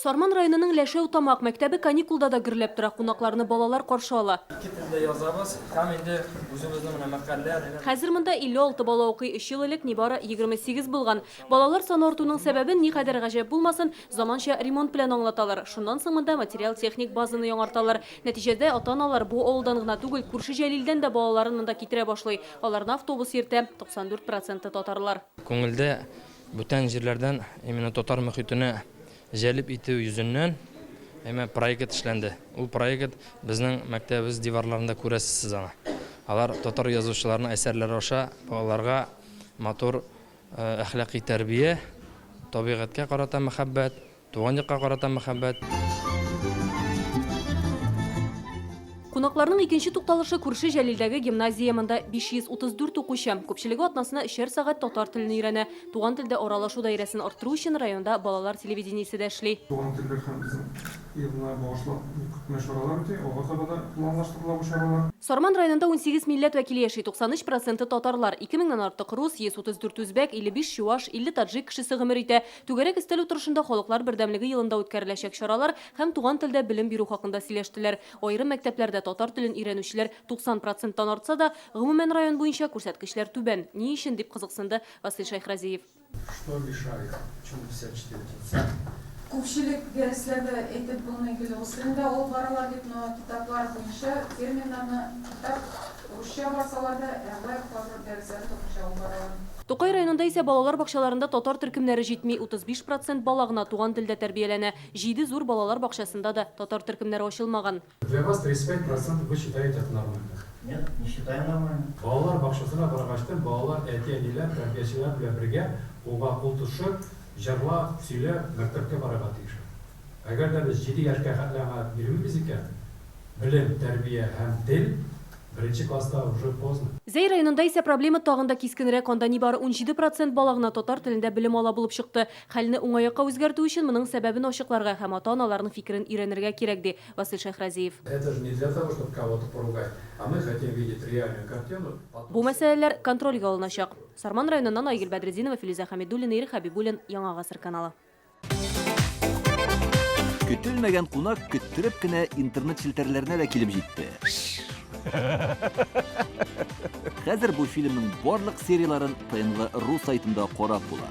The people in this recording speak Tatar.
Сарман районының Ләшәү Тамак мәктәбе каникулда да гөрләп тора, кунакларны балалар каршы ала. Ике телдә язабыз һәм инде үзебезнең менә мәкальләр. Хәзер монда 56 бала укый, өч ел элек нибары 28 булган. Балалар саны артуның сәбәбен, никадәр гаҗәп булмасын, заманча ремонт белән аңлаталар. Шуннан соң монда материаль-техник базаны яңарталар. Нәтиҗәдә, ата-аналар бу авылдан гына түгел, күрше Җәлилдән дә балаларын монда китерә башлый. Аларны автобус йөртә, 94 проценты татарлар. Күңелдә Бүтән җирләрдән именно татар мөхитенә җәлеп итү йөзеннән әмма проект эшләнде. Ул проект безнең мәктәбебез диварларында күрәсез сез аны. Алар татар язучыларының әсәрләре аша балаларга матур әхлакый тәрбия, табигатькә карата мәхәббәт, Туган якка карата мәхәббәт. Кунакларның икенче тукталышы күрше Җәлилдәге гимназия. Монда 534 укучы. Күпчелеге атнасына өчәр сәгать татар телен өйрәнә. Туган телдә аралашу даирәсен арттыру өчен районда балалар телевидениесе дә эшли. Туган телләр һәм безнең елына багышлап бик күп кенә чаралар үтә. Алга таба да планлаштырыла бу чаралар. Сарман районында 18 милләт вәкиле яши, 93 проценты татарлар, 2 меңнән артык рус, 134 үзбәк, 55 чуаш, 50 таджик кешесе гомер итә. Түгәрәк өстәл утырышында Халыклар бердәмлеге елында үткәреләчәк чаралар һәм туган телдә белем бирү хакында сөйләштеләр. Аерым мәктәпләрдә татар телен өйрәнүчеләр 90 проценттан артса да, гомумән район буенча күрсәткечләр түбән. Ни өчен, дип кызыксынды Васил Шәйхразиев. Что мешает? Почему 54 яйца? Күпчелек дәресләрдә әйтеп булмый гел рус телендә алып баралар дип, но китаплар буенча терминнарны китап русча барсалар да, әгълә кайбер дәресләрне татарча алып баралар. Тукай районында исә балалар бакчаларында татар төркемнәре җитми, 35 процент бала гына туган телдә тәрбияләнә. Җиде зур балалар бакчасында да татар төркемнәре ачылмаган. Для вас 35 процентов вы считаете это нормально? Нет, не считаю нормально. Балалар бакчасына баргачтын балалар әти-әниләр, тәрбиячеләр белән бергә кулга-кул тотышып, җырлап, сөйләп мәктәпкә барырга тиешләр. Әгәр дә без җиде яшькә хәтле аңа бирмибез икән, белем, тәрбия һәм тел, беренче класста уже поздно. Зәй районында исә проблема тагын да кискенрәк, анда нибары 17 процент бала гына татар телендә белем ала булып чыкты. Хәлне уңай якка үзгәртү өчен моның сәбәбен ачыкларга һәм ата-аналарның фикерен өйрәнергә кирәк, ди Васил Шәйхразиев. Это же не для того, чтобы кого-то поругать, а мы хотим видеть реальную картину. Бу мәсьәләләр контрольгә алыначак. Сарман районыннан Айгөл Бәдретдинова, Филүзә Хәмидуллина, Ирек Хәбибуллин, Яңа Гасыр каналы. Көтелмәгән кунак көттереп кенә интернет челтәрләренә дә килеп җитте. Хәзер бу фильмның барлык серияләрен ТНВ.ру сайтында карап була.